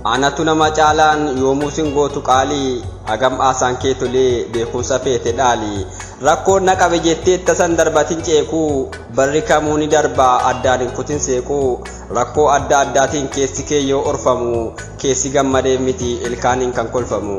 Anatu nama caalaan yoomuu sin gootu qaalii, hagam haasaan kee tolee beekumsa feete dhaali. Rakkoon na qabe jettee tasan darbatin ceekuu, barri kamuu ni darba addaan hin kutin seequu. Rakkoo adda addaatiin keessi kee yoo orfamu, keessi gammadee miti ilkaaniin kan kolfamu.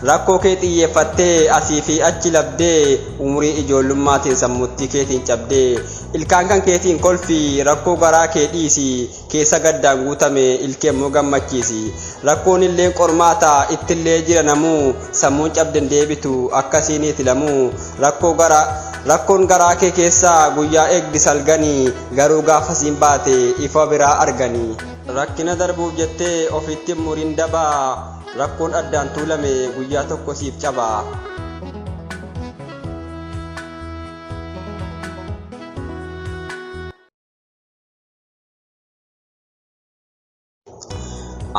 Rakkoo kee xiyyeeffattee asii fi achi labdee, umurii ijoollummaatiin sammuttii keetiin cabdee. Ilkaan kan keetiin kolfi, rakkoo garaa kee dhiisi, keessa gaddaan guutame ilkee immoo gammachiisi. Rakkoon illeen qormaata ittillee jira namuu, sammuun cabden deebitu akkasiiniiti lamuu. Rakkoo gara Rakkoon garaa kee keessaa guyyaa eegdi salganii, garuu gaafa siin baate ifa biraa arganii. Rakkina darbuuf jettee ofitti hin murin dabaa, rakkoon addaan tuulame guyyaa tokko siif cabaa.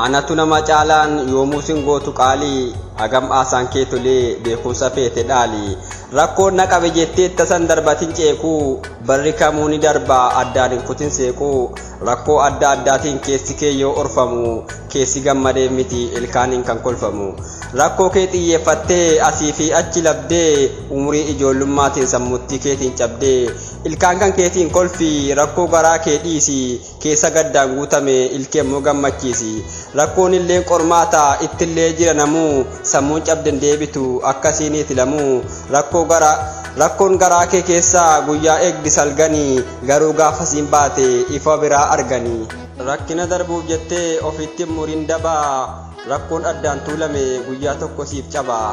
Anatu nama caalaan yoomuu sin gootu qaalii, hagam haasaan kee tolee beekumsa feete dhaali. Rakkoon na qabe jettee tasan darbatin ceekuu, barri kamuu ni darba addaan hin kutin seequu. Rakkoo adda addaatiin keessi kee yoo orfamu, keessi gammadee miti ilkaaniin kan kolfamu. Rakkoo kee xiyyeeffattee asii fi achi labdee, umurii ijoollummaatiin sammuttii keetiin cabdee. Ilkaan kan keetiin kolfi, rakkoo garaa kee dhiisi, keessa gaddaan guutame ilkee immoo gammachiisi. Rakkoon illeen qormaata ittillee jira namuu, sammuun cabden deebitu akkasiiniiti lamuu. Rakkoo gara Rakkoon garaa kee keessaa guyyaa eegdi salganii, garuu gaafa siin baate ifa biraa arganii. Rakkina darbuuf jettee ofitti hin murin dabaa, rakkoon addaan tuulame guyyaa tokko siif cabaa.